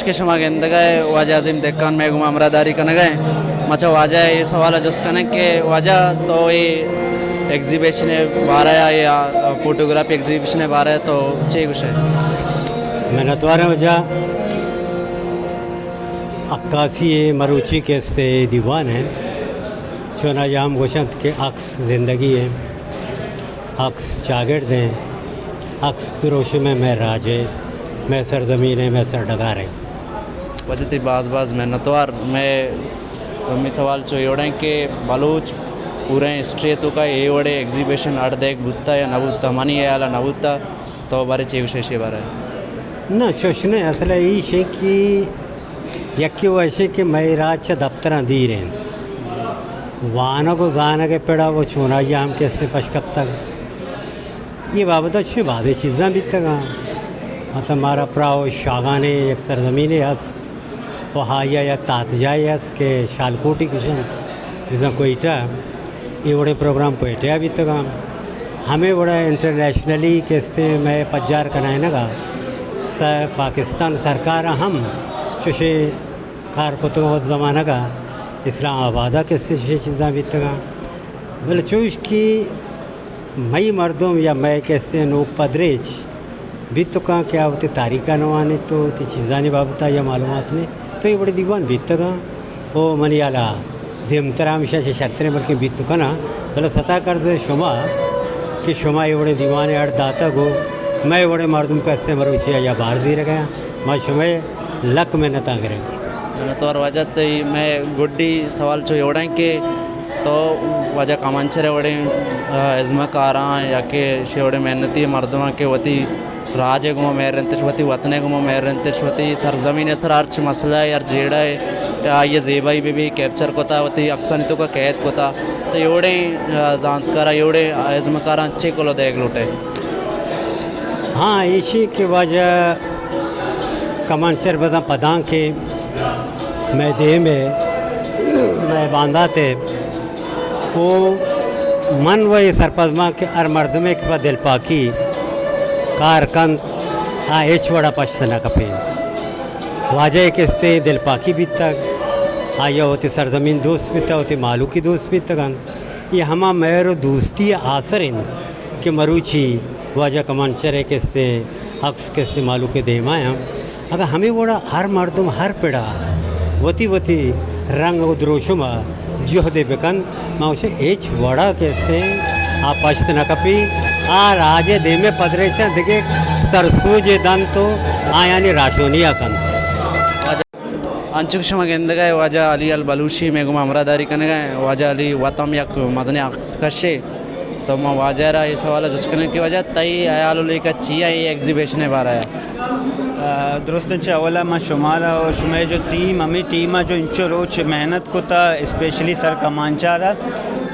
کہ شما گندگ ءَ واجہ عظیم دہقان مئے گوما ہمراہداری کنگ ءَ۔ ما چہ واجہ ءَ اے سوال ءَ جست کنیں کہ واجہ تو اے ایگزیبیشن ءِ بارہ ءَ یا فوٹوگرافی ایگزیبیشن ءِ بارہ ءَ تو چے گوش ئے؟ منتوار آں واجہ۔ عکاسی ءِ مروچی کہ است ءِ دیوان ءَ، چوناہا ہم گوش اَنت کہ عکس زندگی ءِ، عکس چاگرد ءِ، عکس دروشم ءِ مئے راج ءِ، مئے سرزمین ءِ، مئے سرڈگار ءِ۔ واجہ تئی باز باز منتوار۔ مئے دومی سوال چو اے وڑیں کہ بلوچ پوریں ہسٹری ءِ توکا اے وڑیں ایگزیبیشن اڈ دیگ بوتا یا نہ بوتا؟ منی ہیال ءَ نہ بوتا۔ تو بارے چے گوش ئے ایشی بارہ ءَ؟ نہ، چوش نہ، اصل ءَ ایش اِنت کہ یکے وَ ایش اِنت کہ مئے راج چہ دپتراں دیر اِنت۔ وانگ ءُ زانگ ءِ پڑا وَ چوناہا ہم کسے پش کپتگ۔ اے بابت ءَ چہ بازیں چیزاں بیتگ اَنت۔ مثلاً مارا پراہ ءُ شاہگانیں یک سرزمینے ہست ءُ آئی ءَ یک تہتجاہے ہست کہ شالکوٹی گوش اَنت، بزاں کوئٹہ۔ اے وڑیں پروگرام کوئٹہ ءَ بیتگ اَنت۔ ہمے وڑا انٹرنیشنلی کہ استیں مئے پجار کنائینگ ءَ سر-، پاکستان سرکار ءَ ہم چوشیں کار کتگ اَنت۔ وت زمانگ ءَ اسلام آباد ءَ کہ استیں چوشیں چیزاں بیتگ اَنت۔ بلے چوش کہ مئی مردم یا مئے کہ استیں نوک پدریچ بیت کنت کہ آ وتی تاریخ ءَ نہ وانیت ءُ وتی چیزانی بابت ءَ آئی ءَ معلومات نہ اِنت، تو اے وڑیں دیوان بیتگ اَنت ءُ منی ہیال ءَ دیمتر ہمیش اَنت، چہ شرتریں بلکیں بیت کناں۔ بلے ستا کرز شما کہ شما اے وڑیں دیوانے اڈ داتگ ءُ مئے وڑیں مردم کہ استیں مروچی آئی ءَ بہر زیرگ ءَ اَنت۔ ما شمئے لک منتاں گریں۔ منتوار واجہ۔ تئی مئے گڈی سوال چو اے وڑیں کہ تو واجہ کمانچر ءِ وڑیں، آ، ازمکاراں یا کہ ایشی وڑیں محنتی مردماں کہ وتی راج ءِ گوما مہر اِنت اِش، وتی وطن ءِ گوما مہر اِنت اِش، وتی سرزمین ءِ سرا ہرچ مسئلہ ءَ، ہر جیڑہ ءَ آئی ءِ زیبائی بہ بی، کیپچر کتا، وتی عکسانی توکا قید کتا۔ تو اے وڑیں، آ، زانتکاراں، اے وڑیں ازمکاراں چے کلوہ دئیگ لوٹ ئے؟ ہاں، ایشی کہ واجہ کمانچر بزاں پدانکہ مئے دیم ءَ، مئے باندات ءَ، ءُ من وَ اے سرپد باں کہ ہر مردمے کہ پہ دلپاکی کار کنت، آ ہچ وڑا پشت نہ کپیت۔ واجہ ءِ کہ استیں دلپاکی بیتگ، آئی ءَ وتی سرزمین دوست بیتگ، وتی مہلوکی دوست بیتگ اَنت۔ اے ہما مہر ءُ دوستی ءِ آسر اِنت کہ مروچی واجہ کمانچر ءِ کہ استیں عکس کہ استیں مہلوک ءِ دیما اَنت۔ اگاں ہمے وڑا ہر مردم ہر پڑا وتی وتی رنگ ءُ دروشم ءَ جہدے بکنت، ما گوشیں ہچ وڑا کہ استیں آ پشت نہ کپیت، آ راج ءِ دیم ءَ پدریچ اَنت، دگہ سرسوجے دنت ءُ آیانی راہشونی ءَ کنت۔ انچو کہ شما گندگ ءَ واجہ علی البلوچی مئے گوما ہمراہداری کنگ ءَ۔ واجہ علی وت ہم یک مزنیں عکس کشے۔ تو ما واجہ ءَ را اے سوال ءَ جست کنیں کہ واجہ تئی ہیال ءُ لیکہ چی اِنت اے ایگزیبیشن ءِ بارہ ءَ؟ آ، درستاں چہ اولا ما شمارا ءُ شمئے جو ٹیم، ہمے ٹیم ءَ جو انچو روچ محنت کتا، اسپیشلی سر کمانچار ءَ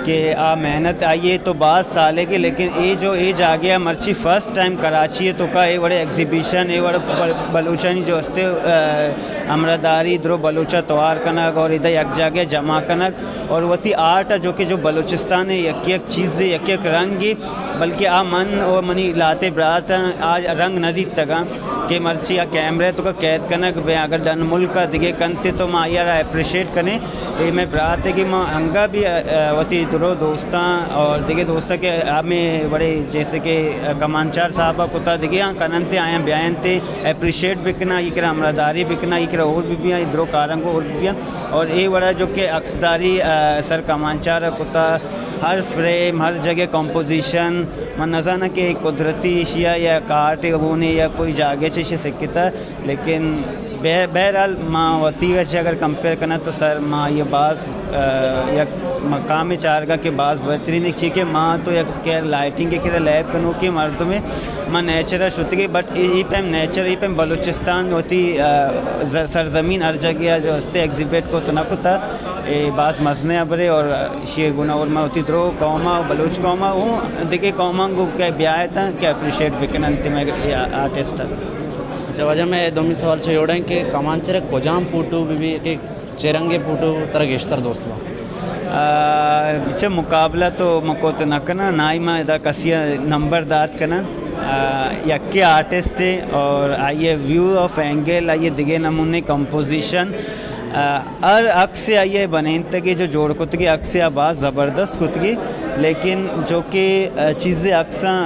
کہ آ محنت آئی ءِ تو باز سالے کہ، لیکن اے جو اے جاگہ ءَ مرچی فرسٹ ٹائم کراچی ءِ توکا اے وڑیں ایگزیبیشن، اے وڑ بل-، بلوچانی جو استے، آ، ہمراہداری درو بلوچ ءَ توار کنگ اور ادا یک جاگہ جمع کنگ اور وتی آرٹ ءَ جو کہ جو بلوچستان ءِ یک یک چیزے، یک یک رنگے، بلکہ آ من ءُ منی لہتے برات آ رنگ نہ دیتگ اَنت کہ مرچی آ کیمرہ ءِ توکا قید کنگ بہ اَنت، اگر ڈن ملک ءَ دگہ کنت تو ما آئی ءَ را اپریشیٹ کنیں۔ اے مئے برات ءِ کہ ما انگا بھی، آ، آ، وتی درو دوستاں اور دگہ دوستاں کہ ہمے وڑے جیسے کہ کمانچار صاحب ءَ کتا، دگہ آں کن اَنت، آیاں بیا اَنت، اپریشیٹ بکناں، آئی کرا ہمراہداری بکناں، آئی کرا ہور بہ بیاں، اے درو کاراں گوں ہور بہ بیاں۔ اور اے وڑا جو کہ عکسداری، آ، سر کمانچار ءَ کتا، ہر فریم، ہر جگہ کمپوزیشن، من نزاناں کہ قدرتی ایشی ءَ یا کاٹے گونے یا کوئی جاگہ چہ ایشی ءَ سکتا، لیکن بہ-، بہرحال ما وتی ءَ چہ اگر کمپیئر کناں تو سر ما یہ باز، آ، یک مقامے چارگا کہ باز بہترین، ایک چی کہ ما تو یک کیر لائٹنگ ءِ کرا لیب کنوکیں مردمے، ما نیچر ءَ شتگے، بٹ ای، ای پیم نیچر، ای پیم بلوچستان وتی، آ، ز-، سرزمین ہر جگہ ءَ جو استے ایگزیبٹ کت نہ کتا۔ اے باز مزنیں ہبرے اور ایشی ءِ گونا اور ما وتی درو قوم ءَ، بلوچ قوم ءَ، اوں دگہ قوماں گوں کہ بیا اتاں کہ اپریشیٹ بکن اَنت مئے آرٹسٹ ءَ۔ اچھا واجہ، مئے دومی سوال چو اے وڑیں کہ کمانچر ءِ کجام فوٹو بہ بی کہ چہ رنگیں فوٹو ترا گیشتر دوست باں؟ آ، چہ مقابلہ تو من کت نہ کناں، نہ ہی من ادا کسی ءَ نمبر دات کناں۔ آ، یکے آرٹسٹ ہے اور آئیے ویو آف اینگل، آئیے دگے نمونے کمپوزیشن، آ، ہر عکس آئیے بنینتگی جو جوڑ کتگی عکس آ باز زبردست کتگی، لیکن جو کہ، آ، چیزیں عکساں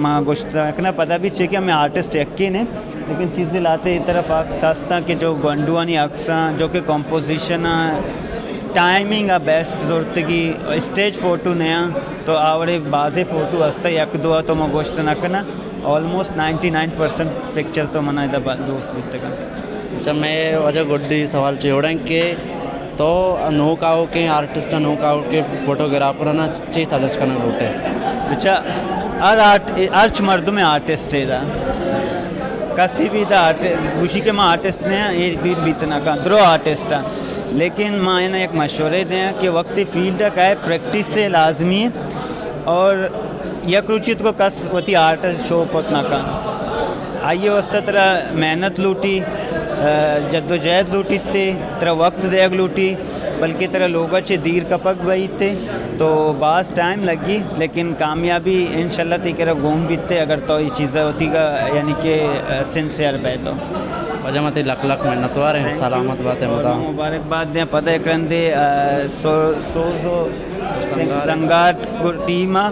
ما گوشت کنا پدا بھی چے کہ ہمیں آرٹسٹ یکے نے، لیکن چیزیں لاتے اس طرف عکس ہستاں کہ جو گونڈوانی عکساں جو کہ کمپوزیشن آ، ٹائمنگ آ بیسٹ زورتگی، اسٹیج فوٹو نیاں تو آوڑے بازیں فوٹو ہستا یک دو آ تو ما گوشت نہ کنا۔ Almost ninety nine percent picture تو منا ادا با-، دوست بیتگاں۔ اچھا، مئے واجہ گڈی سوال چے وڑیں کہ تو نوک آؤکیں آرٹسٹ، نوک آؤکیں فوٹوگرافر نا چے سجیسٹ کنگ لوٹے؟ اچھا، ہر آرٹ، ہرچ مردم آرٹسٹ ہے دا۔ کسی بھی دا آرٹ، گوشی کہ ما آرٹسٹ نے اے بھی بیت نہ کن، درو آرٹسٹ ہیں۔ لیکن ما انہیں یک مشورے دیں کہ وقتی فیلڈ کا ہے، پریکٹس سے لازمی ہے۔ اور یک روچی تو کس وتی آرٹ شو پت نہ کن۔ آئی واسطہ ترا محنت لوٹی، آ، جد و جہد لوٹی تے، ترا وقت دیگ لوٹی، بلکہ ترا لوگا چے دیر کپگ بئی تے، تو باز ٹائم لگی، لیکن کامیابی انشاءاللہ تی کرا گون بیتے اگر تو یہ چیزا وتی گا، یعنی کہ، آ، سنسیئر بے تو۔ واجہ ما تی لکھ لکھ منتوار ہیں، تھینک یو۔ سلامت باتے اور مدام۔ مبارکباد دیں پدا ایک رندے، آ، سو-، سوز و سنگار۔ سنگار ٹیم آ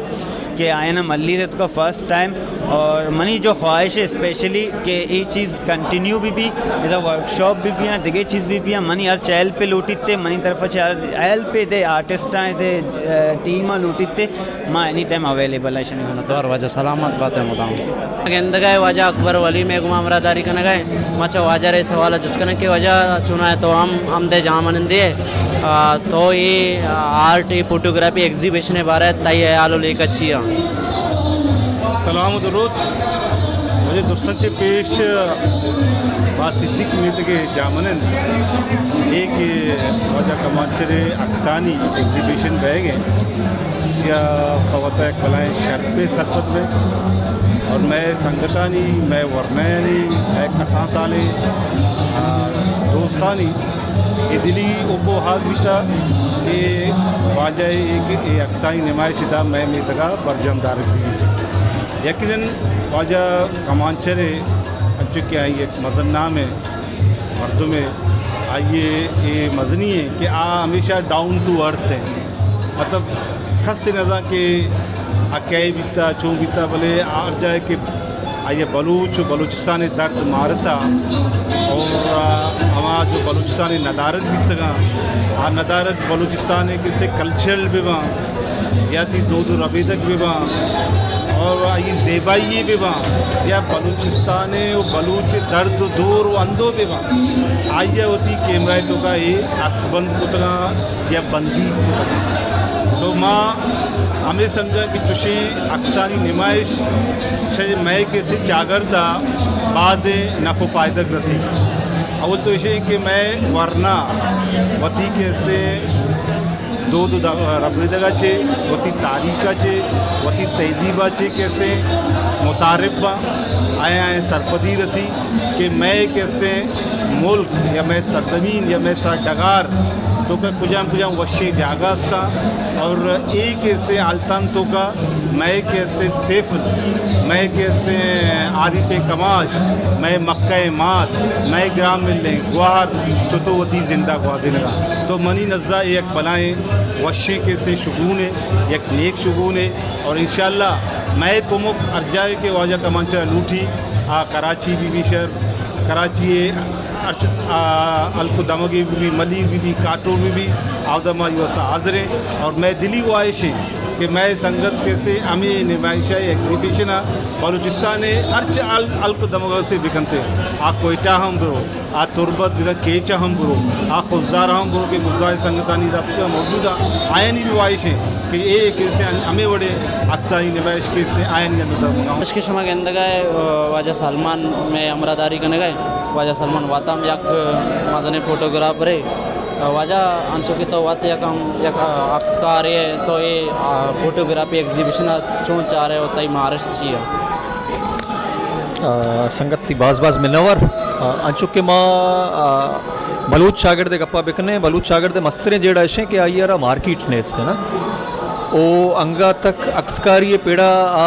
کہ آئینا ملی رہے تو کا فرسٹ ٹائم، اور منی جو خواہش ہے اسپیشلی کہ یہ چیز کنٹینیو بھی بھی، ادا ورکشاپ بھی بھی ہیں، دگے چیز بھی بھی ہیں، منی ہر چیل پہ لوٹیتے، منی طرف سے ہر ہیلپ دے، آرٹسٹ آئیں دے، ٹیم آ لوٹیتے، ما اینی ٹائم اویلیبل ہے شنو۔ منتوار واجہ، سلامت باتے مدام۔ گندگا ہے واجہ اکبر ولی، مئے گما ہمراہ داری کنگا ہے۔ ما چہ واجہ رے سوال جست کنیں کہ واجہ چونا ہے تو ہم، ہم دے جامنندے ہے۔ آ، تو یہ، آ، آرٹ، یہ فوٹوگرافی ایگزیبیشن بارے تئی حیال و لیکہ چی ہے؟ سلام و درود۔ واجہ درساں چہ پیش با صدیق میتگ ء جامنند اے کہ واجہ کمانچر ء عکسانی ایگزیبیشن بئیگ ء، ایشی ء پہ وت ء یک بلاہیں شرپے سرپد بئے اور مئے سنگتانی، مئے ورنایانی، مئے کسان سالیں، آ، دوستانی اے دلی اوپ و ہاک بیتا کہ واجہ ء اے کہ اے عکسانی نمائش ادا مئے میتگ ء برجم دارگ بیت۔ یقیناً واجہ کمانچر ء انچو کہ آئی یک مزن نام ء مردم ء، آئی ء اے مزنی ء کہ آ ہمیشہ ڈاؤن ٹو ارتھ ء، مطلب کس ء نزان کہ آ کئے بیتا، چون بیتا، بلے ہر جاہ کہ آئی ء بلوچ و بلوچستان ء درد مارتا اور ہما جو بلوچستان ء ندارگ بیتگاں، آ ندارگ بلوچستان ء کسے کلچرل بہ باں یا تی دود و ربیدگ بہ باں اور آئی زیبائی بہ باں یا بلوچستان ء و بلوچ ء درد و دور و اندو بہ باں، آئی ء وتی کیمرہ ء توکا اے عکس بند کتگاں یا بندیگ کتگاں۔ تو ما ہمے سمجھاں کہ چشیں عکسانی نمائش شہ مئے کسے چاگرد ء بازیں نف و فائدگ رسی۔ اول تو ایشیں کہ مئے ورنا وتی کسے دود و ربیدگ ء چے، وتی تاریخ ء چے، وتی تہذیب ء چے کسے متعارف باں، آیاں سرپدی رسی کہ مئے کسے ملک یا مئے سرزمین یا مئے سرڈگار توکا کجام کجام وشیں جاگہ استاں اور اے کسے حالتان توکا مئے کسے طفل، مئے کسے عارف کماش، مئے مکہ مات، مئے گرام ملیں گوہر چتو وتی زندہ گوازینگا۔ تو منی نزا اے یک بلائیں وشیں کسے شگونے، یک نیک شگونے اور انشاءاللہ مئے کمک ہر جاہے کہ واجہ کمانچر لوٹی، آ کراچی بی بی شہر، کراچی ء ہرچ، آ، ہلک و دمگے بہ بی، ملیر بہ بی، کاٹور بہ بی، آودا ما ایوسا حاضر ایں اور مئے دلی واہش ایں کہ مئے سنگت کسے ہمے نمائش ء ایگزیبیشن ء بلوچستان ء ہرچ ہل-، ہلک و دمگ ء سے بکنتے، آ کوئٹہ ہم برو، آ تربت گڑا کیچ ء ہم برو، آ خضدار ہم برو کہ خضدار سنگتانی داتکا موجود ء، آیانی بھی واہش ایں کہ اے کسے ہمے وڑے عکسانی نمائش کسے آیانی اندر دمگا ہوں۔ اش کہ شما گندگا ہے، واجہ سلمان مئے ہمراہ داری کنگا ہے۔ واجہ سلمان وت ہم یک مزنیں فوٹوگرافرے۔ واجہ، انچو کہ تو وت یک ہم یک عکسکارے، تو اے، آ، فوٹوگرافی ایگزیبیشن ء چون چارے و تئی مارشت چی ہے؟ آ، سنگت تی باز باز منور۔ آ، انچو کہ ما، آ، بلوچ چاگرد ء گپا بکنیں، بلوچ چاگرد ء مستریں جیڑہ اشیں کہ آئی ء را مارکیٹ نیست ہے نا۔ او انگا تک عکسکاری ءِ پڑا آ،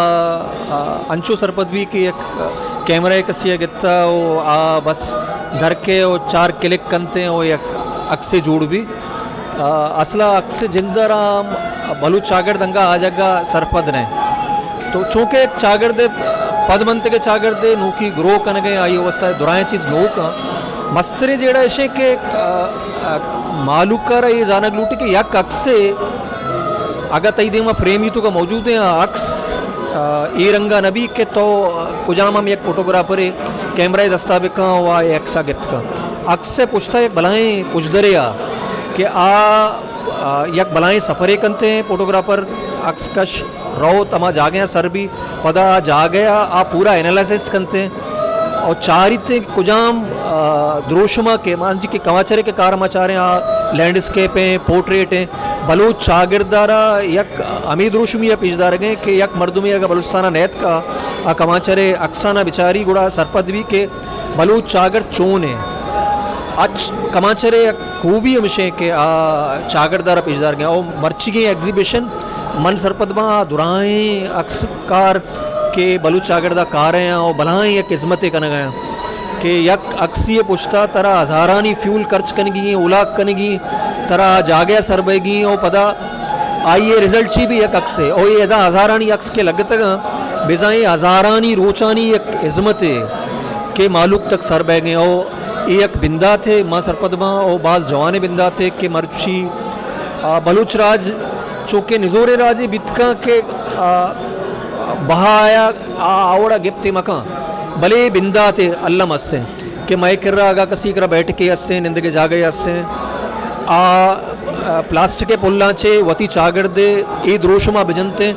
آ، انچو سرپد بی کہ یک کیمرہ ءَ کسی ءَ گتا او آ بس درکے او چار کلک کنتے او یک عکسے جوڑ بی۔ آ، اصلا عکس جند ءَ را بلوچ چاگرد انگا آ جگہ سرپد نہ۔ تو چونکہ یک چاگرد پد منتگے، چاگرد نوکی گرو کنگے، آئی واسطہ درائیں چیز نوک آں۔ مستریں جیڑہ ایشیں کہ، آ، آ، مہلوک ءَ را اے زانگ لوٹی کہ یک عکسے اگاں تئی دیما فریمی تو کا موجود ہیں، آ عکس، آ، اے رنگا نہ بی کہ تو کجام ہم یک فوٹوگرافرے کیمرہ دستا بکاں و آ عکسا گپت کاں۔ عکس ءِ پشتا یک بلائیں پژدرے آ کہ آ، آ، یک بلائیں سفرے کنتے ہیں فوٹوگرافر، عکس کش روت ہما جاگہ سر بی، پدا آ جاگہ آ، آ پورا انالیسس کنتے ہیں اور چاریتے ہیں کہ کجام، آ، دروشما کے مان جی کہ کماچرے کے کار ما چاریں آ لینڈسکیپ ہیں، پورٹریٹ ہیں، بلوچ چاگرد ءَ را یک ہمے دروشمی ءَ پیش دارگ ءَ کہ یک مردمے اگاں بلوچستان ءَ نیتکا آ کمانچر ءِ عکساں ءَ بچاری گڑا سرپد بی کہ بلوچ چاگرد چون ءَ۔ اچ کمانچر ءِ یک خوبی ہمش ایں کہ آ چاگرد ءَ را پیش دارگ ءَ۔ او مرچیگیں ایگزیبیشن من سرپد باں آ درائیں عکسکار کہ بلوچ چاگرد ءَ کار ءَ آں او بلاہیں یک ہزمتے کنگ ءَ آں۔ کہ یک عکسی ءِ پشتا ترا ہزارانی فیول خرچ کنگی ایں، اولاک کنگی، ترا آ جاگہ ءَ سر بئیگی ایں، او پدا آئی ءِ رزلٹ چی بی یک عکسے، او اے ادا ہزارانی عکس کہ لگتگ آں، بزاں اے ہزارانی روچانی یک ہزمتے کہ مہلوک تک سر بئیگ ایں، او اے یک بنداتے، ما سرپد باں، او باز جوانیں بنداتے کہ مرچی، آ، بلوچ راج چونکہ نزوریں راجے بیت کاں کہ، آ، بہا آیا، آ، آوڑا گپتے مکاں، بلے بنداتے الم ہستیں۔ کہ مئے کرا اگاں کسی کرا بیٹھکے ہستیں، نندگے جاگہے ہستیں، آ، آ، پلاسٹک ءِ پلاں چہ وتی چاگرد ءِ اے دروشم ءَ بجنتیں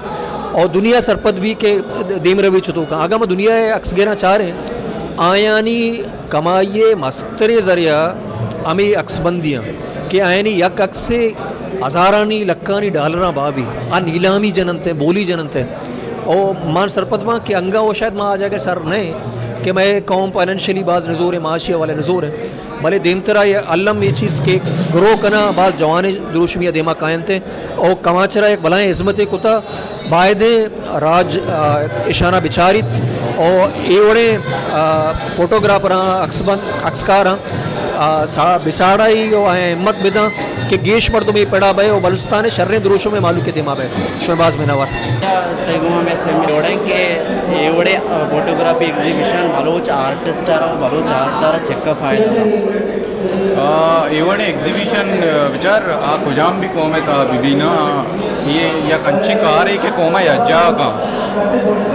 اور دنیا سرپد بی کہ دیمروی چتوکاں۔ اگاں ما دنیا ءِ عکسگراں چاریں، آیانی کمائی ءِ مستریں ذریعہ ہمے عکس بندیاں کہ آیانی یک عکسے ہزارانی لکھانی ڈالراں بہا بی، آ نیلامی جننتیں، بولی جننتیں۔ او من سرپد باں کہ انگا و شاید ما آ جاگہ سر نہ ایں کہ مئے قوم فائنینشلی باز نزور ایں، معاشی حوالہ نزور ایں، بلے دیمترا اے الم اے چیز کہ گرو کناں باز جوانیں دروشمی ءَ دیما کاینت ایں۔ او کمانچر ءَ یک بلاہیں ہزمتے کتا، بایدیں راج، آ، اشانا بچاریت او اے وڑیں، آ، فوٹوگرافراں، عکس بند، عکسکاراں، آ، سا-، بساڑائی او آیاں ہمت بداں کہ گیش مردم اے پڑا بئے او بلوچستان ءِ شریں دروشم ءِ مہلوک ءِ دیما بئے۔ شمئے باز منتوار۔ تئی گوما مئے سیمی جوڑ ایں کہ اے وڑیں، آ، فوٹوگرافی ایگزیبیشن بلوچ آرٹسٹ ءَ را، بلوچ آرٹ ءَ را چکا فائدہ دا؟ آ، اے وڑیں ایگزیبیشن، آ، بچار آ کجام بھی قوم ءِ تہا بہ بی نا، اے یک انچیں کارے کہ قوم ءَ یکجاہ کاں۔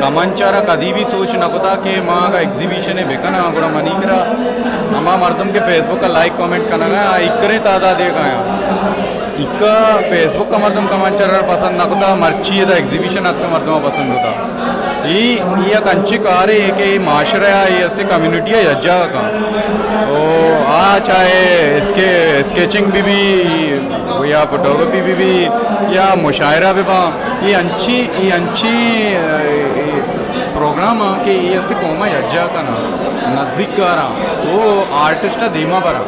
کمانچر ءَ کدی بھی سوچ نہ کتا کہ ما اگاں ایگزیبیشنے بکناں، گڑا منی کرا ہما مردم کہ فیس بک ءَ لائک کمنٹ کنگ ءَ آں، ایکریں تعدادے کایاں۔ ایکا فیس بک ءَ مردم کمانچر ءَ پسند نہ کتا، مرچی ادا ایگزیبیشن اتک مردم ءَ پسند کتا۔ اے، اے یک انچیں کارے کہ اے معاشرہ ءَ، اے ہستے کمیونٹی ءَ یکجاہ کاں۔ او آ چاہے اسکے-، اسکیچنگ بہ بی، یا فوٹوگرافی بہ بی، یا مشاعرہ بہ باں، اے انچیں، اے انچیں، اے، اے پروگرام آں کہ اے ہستے قوم ءَ یکجاہ کناں، نزیک کاراں، او آرٹسٹ ءَ دیما براں۔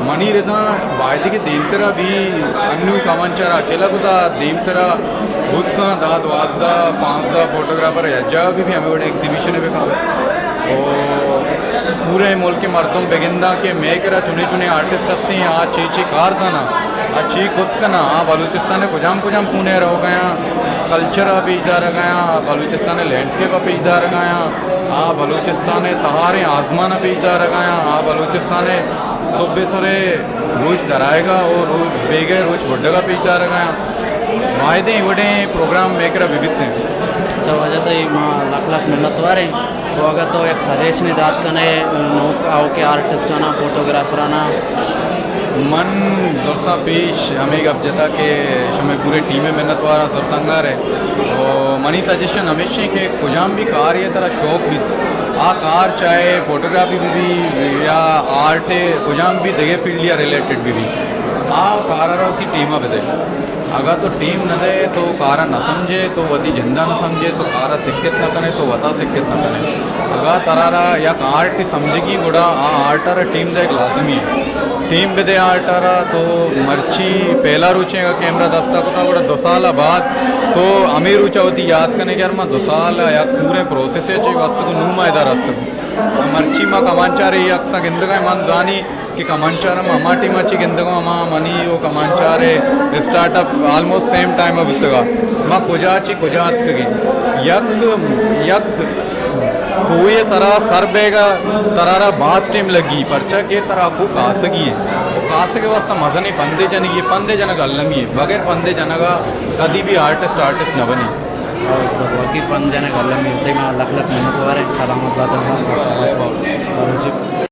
منی رداں بایدے کہ دیمترا بھی انو کمانچر ءَ اکیلا کتا، دیمترا بوت کاں، دہ، دوازدہ، پانزدہ فوٹوگرافر یکجاہ بہ بی، ہمے وڑیں ایگزیبیشن ءَ بکاں۔ او پورے ملک ءِ مردم بگنداں کہ مئے کرا چنے چنے آرٹسٹ ہستیں، آ چے چے کار زاناں، آ چے کت کناں، آ بلوچستان ءِ کجام کجام کونے ءَ روگ ءَ آں، کلچر ءَ پیش دارگ ءَ آں، بلوچستان ءِ لینڈسکیپ ءَ پیش دارگ ءَ آں، آ بلوچستان ءِ تہاریں آزمان ءَ پیش دارگ ءَ آں، آ بلوچستان ءِ صبح سر ءِ روچ درائگ ءَ او رو-، بیگہ ءِ روچ بڈگ ءَ پیش دارگ ءَ آں۔ بایدیں اے وڑیں پروگرام مئے کرا بہ بیتیں۔ اچھا واجہ تئی ما لکھ لکھ منتوار ایں۔ تو اگاں تو یک سجیشنے دات کنے نوک آؤکیں آرٹسٹاناں، فوٹوگرافراناں؟ من درساں پیش ہمے گپ جتا کہ شمئے پورے ٹیم ءِ منتوار آں سرسنگار ءِ۔ و منی سجیشن ہمیش ایں کہ کجام بھی کارے ءِ ترا شوق بیت، آ کار چاہے فوٹوگرافی بہ بی یا آرٹ ءِ کجام بھی دگہ فیلڈ یا ریلیٹڈ بہ بی، آ کار ءَ را وتی ٹیم ءَ بدے۔ اگاں تو ٹیم نہ دئے، تو کار ءَ نہ سمجھے، تو وتی جند ءَ نہ سمجھے، تو کار ءَ سکت نہ کنے، تو وت ءَ سکت نہ کنے۔ اگاں ترا را یک آرٹ سمجھگی گڑا آ آرٹ ءَ را ٹیم دئیگ لازمی ایں۔ ٹیم بدے آرٹ ءَ را، تو مرچی پہلا روچے اگاں کیمرہ دست ءَ کتا، گڑا دو سال ءَ بعد تو ہمے روچ ءَ وتی یات کنے کہ یار ما دو سال ءَ یک پوریں پروسیس ءَ چہ واسطہ کو نوں ما ادا رستگ۔ مرچی ما کمانچار ءِ عکساں گندگ ءَ، من زانی کہ کمانچار ہم ہما ٹیم ءَ چہ گندگ ءَ، ہما منی و کمانچار ءِ start up almost same time ءَ بوتگ ءَ۔ ما کجا چہ کجا اتکگیں؟ یک، یک کوہے ءِ سرا سر بیگ ءَ ترا را باز ٹیم لگی، پرچا کہ ترا کوہ کاسگی ایں۔ و کاسگ ءِ واسطہ مزنیں پندے جنگی ایں، پندے جنگ المی ایں۔ بغیر پندے جنگ ءَ کدی بھی آرٹسٹ آرٹسٹ نہ بنی۔ استاد، واقعی پند جنگ المی ایں۔ تئی ما لک لک منت وار ایں۔ سلامت بات۔